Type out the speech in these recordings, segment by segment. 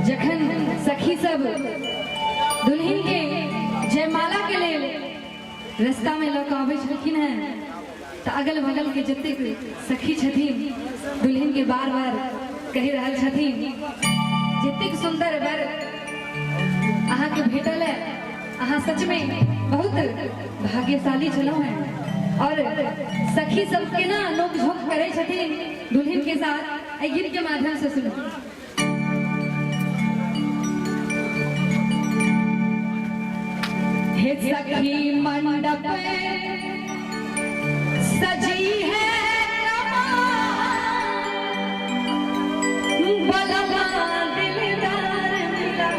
जखन सखी सब दुल्हन के जयमाला के लेल रास्ता में लऽ कऽ अबै छलखिन हेँ तऽ अगल बगल के जतेक सखी छथिन दुल्हन के बार बार कहि रहल छथिन, जतेक सुंदर वर अहाँके भेटल है, अहाँ सच में बहुत भाग्यशाली छलहुँ हेँ। और सखी सब केना नोक झोंक करै छथिन दुल्हन के साथ, एहि गीत के माध्यम से सुनू। हे सखी मंडप सजी है कमान, बलमा दिलदार मिला,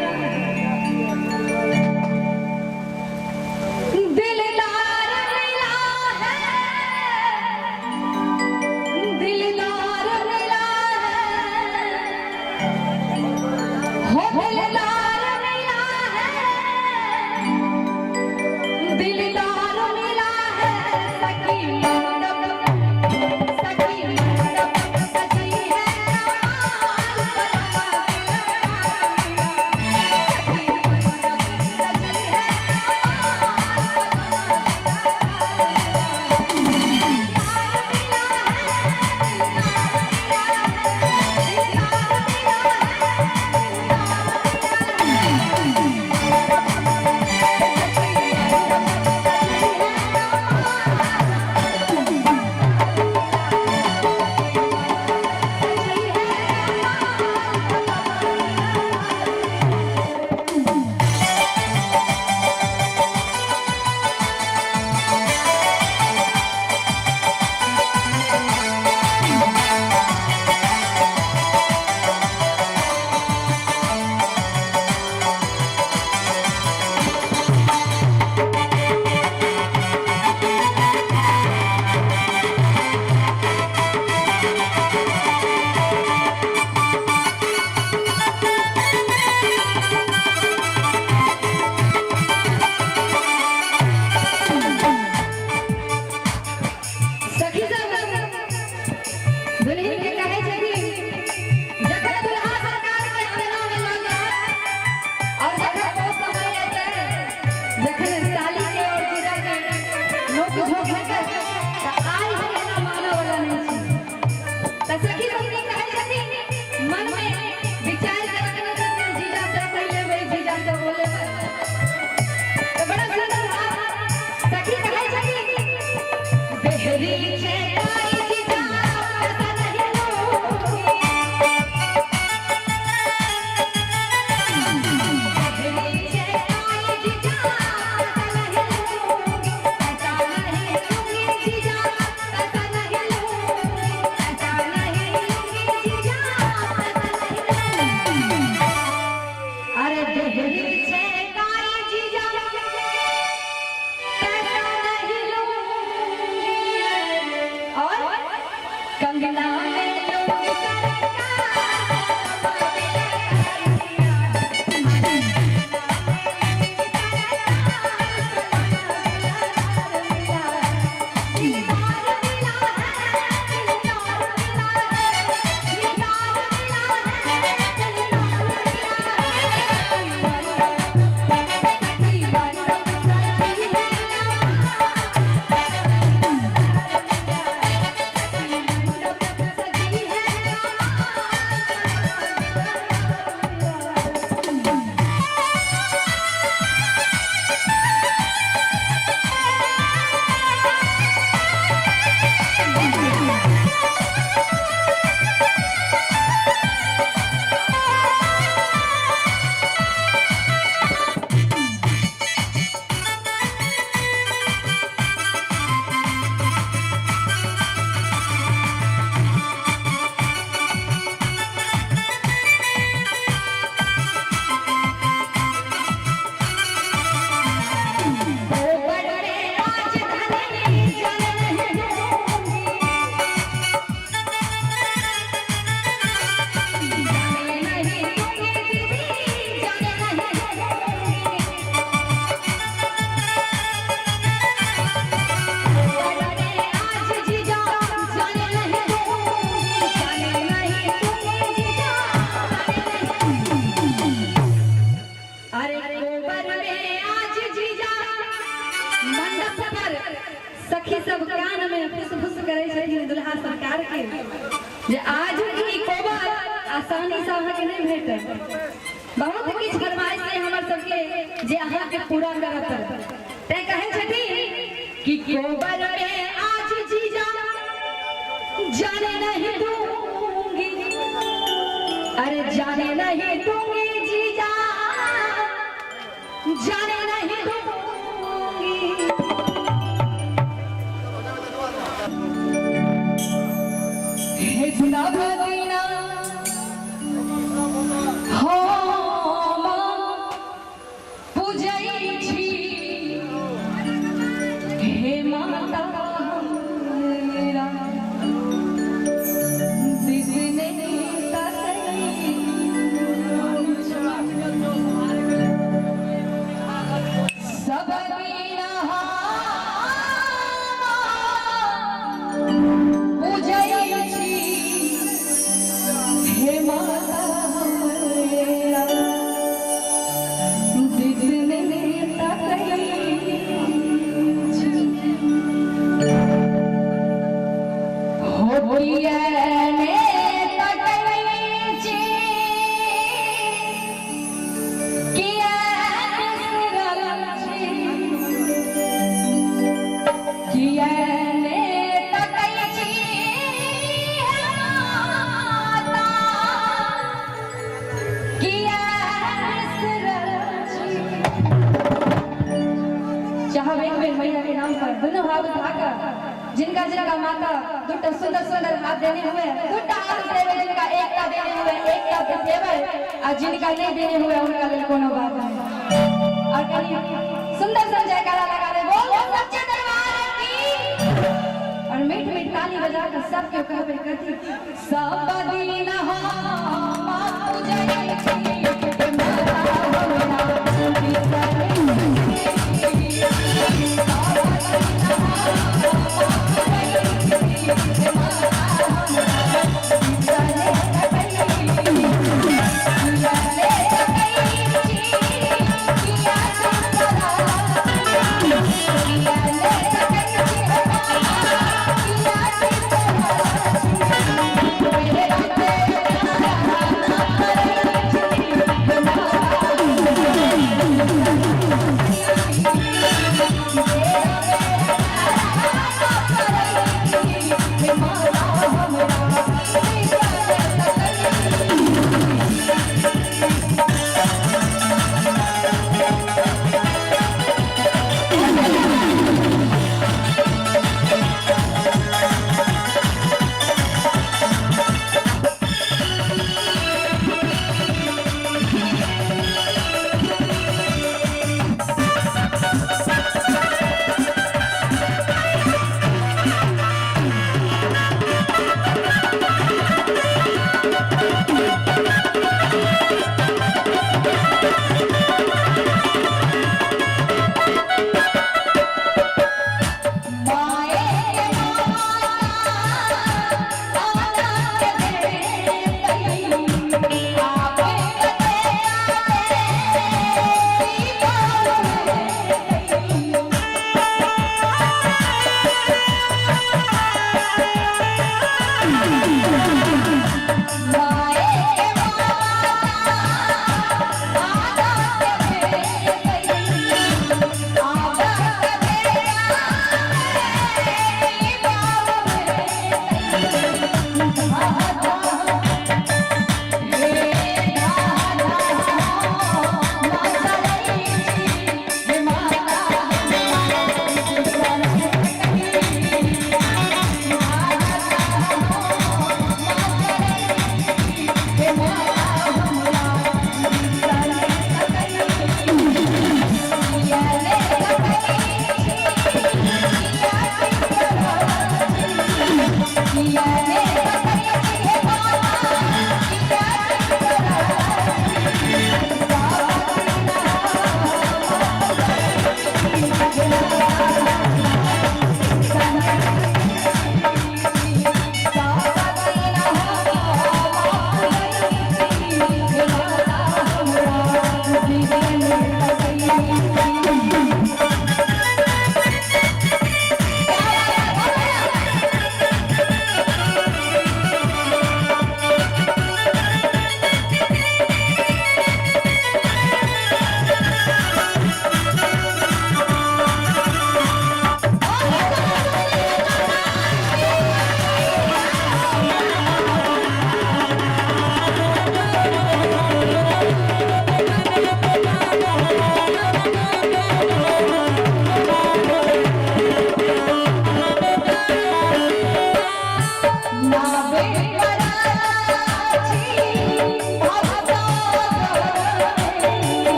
दिलदार मिला है, दिलदार मिला है। सब कान में फुस फुस करै छथिन दुल्हा सरकार के जे आज ई कोबर आसानी से अहाँके नहि भेटत। बहुत किछु फरमाइश है हमर सबके जे अहाँके पूरा करत। तैं कहै छथिन कि कोबर में आज जीजा जाने नहीं दूंगी, अरे जाने नहीं दूंगी जीजा, जाने नहीं दूंगी। हे गुलाब दीना हम पूजै छी, हे माता हमरा दिसने तकै सब दिन हम पूजै छी, हे माता हमरा दिसने तकै छी। हो किया ने तकै छी, किया बिसरल छी, किया ने तकै छी हे माता, किया बिसरल छी। चाहब एक बेर मैया के नाम पर दोनों हाथ उठाकर जिनका जिनका माता दूटा सुंदर सुंदर हाथ देने हुए दूटा हाथ उठेबै, जिनका एकटा देने हुए एकटा उठेबै, आ जिनका नहीं देने हुए उनका लेल कोनो बात नहीं। और कनी सुंदर सा जयकारा लगा दे, बोल सच्चे दरबार की, और मीठ मीठ ताली बजा कर सबके कहबे कथी, सब दिन हम पूजै छी, माता हमरा बिसरै छी।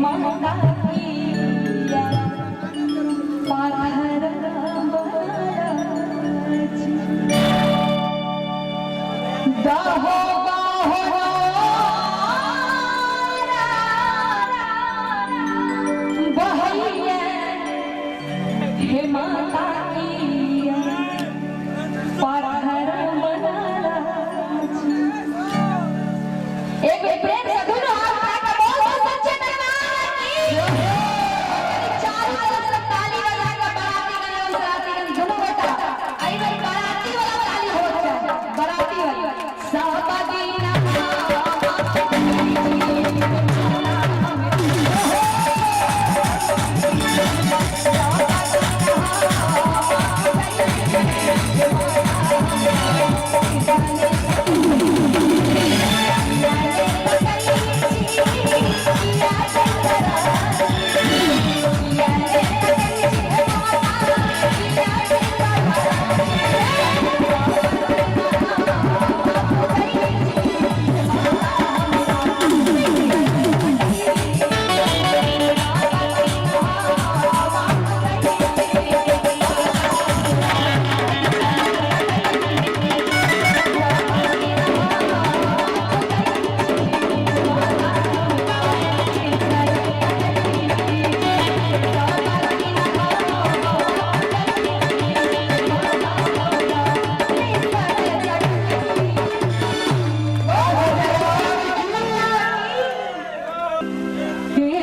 माता किया पाथर बनाया जी। दहो बाहो बहैया हे माता किया पाथर बनाया जी। एक बेर प्रेम से दोनों हाथ उठा के बोल दो सच्चे दरबार की। चारों तरफ से ताली बजा के बाराती गण और सराती गण दोनों बेटा आई भाई बाराती वाला ताली हो जाए, बाराती वाला साबदीना। हे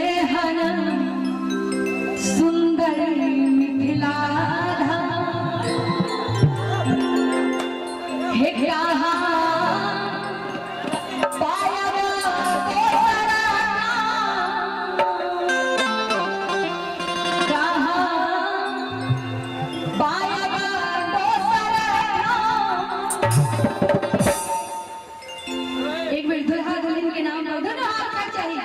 सुंदर मिथिला धाम, हे कहाँ पायब तोहरा नाम, कहाँ पायब दोसरा नाम। एक बेर दुल्हा दुल्हन के नाम पर दोनों हाथ उठा चाहिए,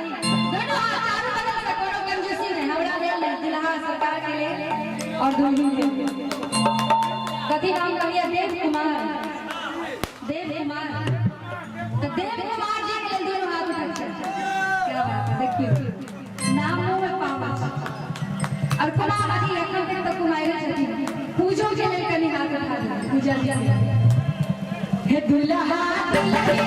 दोनों हाथ चारों बगल से, कोनो कंजूसी नहीं हमरा लेल, दुल्हा सरकार के लेल और दुल्हन के लेल। कथी नाम कहिए? देव कुमार, देव कुमार। तो देव कुमार जी के लेल दोनों हाथ उठा चाहिए। क्या बात है, देखियो नामों में पावा और कुमार जी एखन तक तो कुमारे छथिन। पूजो के लेल कनि हाथ उठा दियौ पूजा जी। हे दुल्हा दुल्हन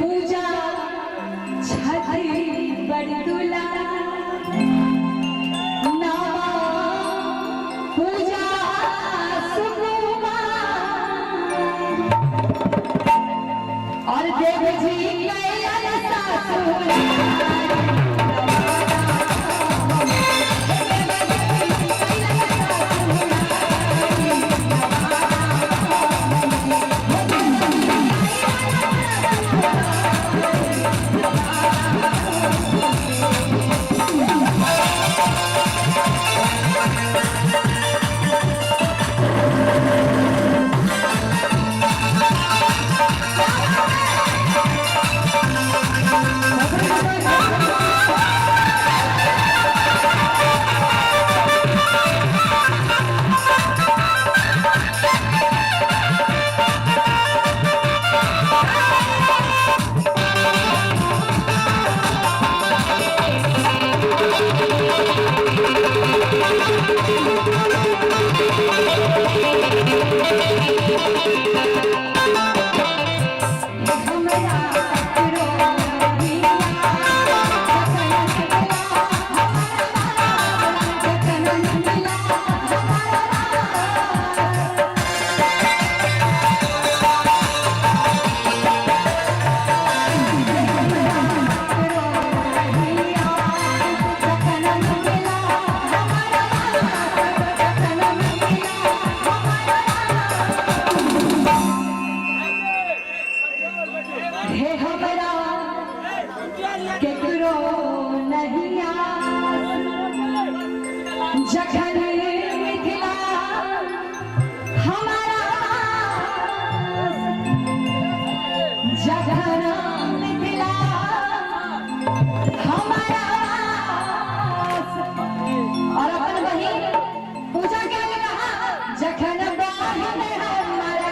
पूजा छठी बड़ दुला नामा पूजा सुकुमार और देव जी कैलन सासुर। हमरा ककरो नहिया, जखन मिथिला हमारा, जखन मिथिला हमारा। हे हमरा केकरो नहीं आस, जखन मिथिला हमारा, जखन मिथिला हमारा। और अपन बहिन पूजा के कहा, जखन बहिन हमारा।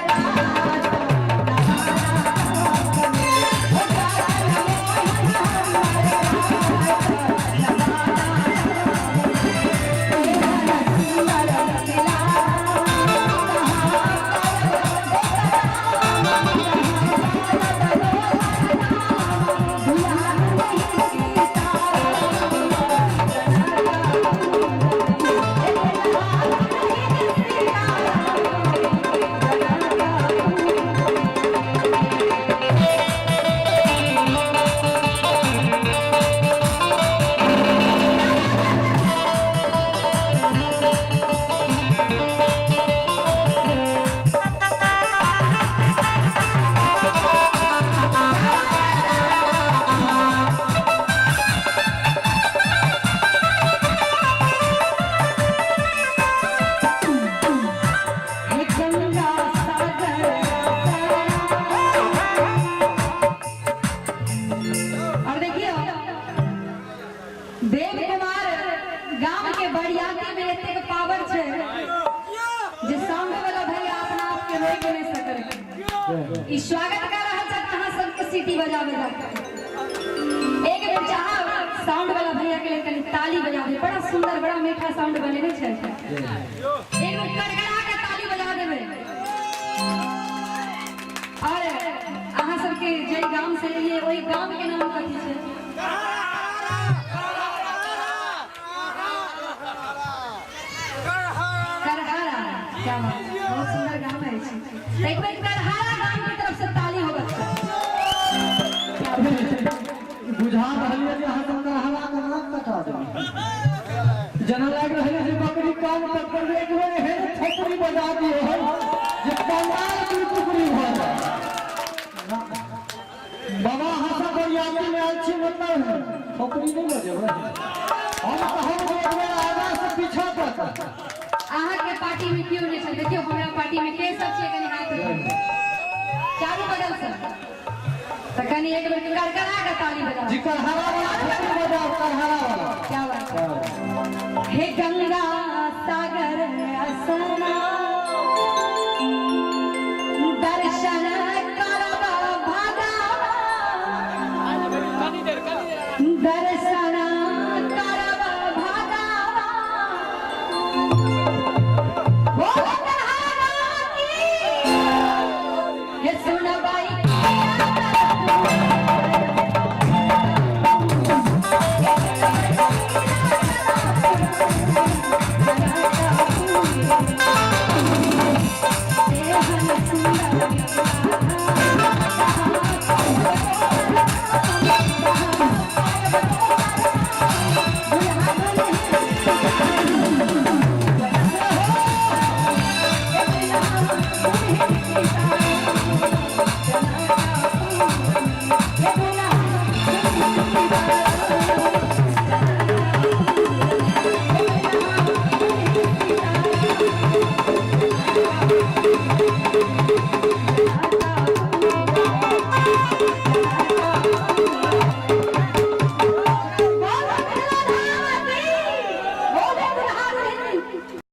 हे गंगा सागर। और देखियो, देव कुमार गांव के बरियाती में एतेक पावर छै जे साउंड वाला भैया अपना आप के रोक नहीं सकल। ई स्वागत कर रहल छै अहाँ सबके सीटी बजावे जाके। एक बेर चाहब, साउंड वाला भैया के लिए कनि ताली बजा दे। बड़ा सुंदर, बड़ा मीठा साउंड बनेने छै। एक बेर करकरा के ताली बजा देबै। और अहाँ सबके जाहि गाम से एलियै, ओहि गाम के नाम कथी छै? करहारा, क्या बात, बहुत सुंदर गाम है। एक बेर करहारा गाम की तरफ से ताली होगा। क्या बात। बुझा रहल जे अहाँ सब करहरा के नाम कटा देबै। जेना लागि रहल जे बकरी कान पकड़, एक बेर एहन थोपड़ी बजा दियौ जे कंगाल दू टुकड़ी भऽ जाय। बाबा, अहाँ सब बरियाती में आयल छी, मतलब थोपड़ी नहि बजेबै? हम कहब जे एक बेर आगाँ से पीछा तक। अहाँके पार्टी में केओ नहि छै। देखियौ, हमरा पार्टी में के सब छियै, कनि हाथ उठाउ चारू बगल से। तऽ कनि एक बेर करकरा के ताली बजाउ। जी, करहरा वाला थोपड़ी बजाओ, करहरा वाला। क्या बात है। हे गंगा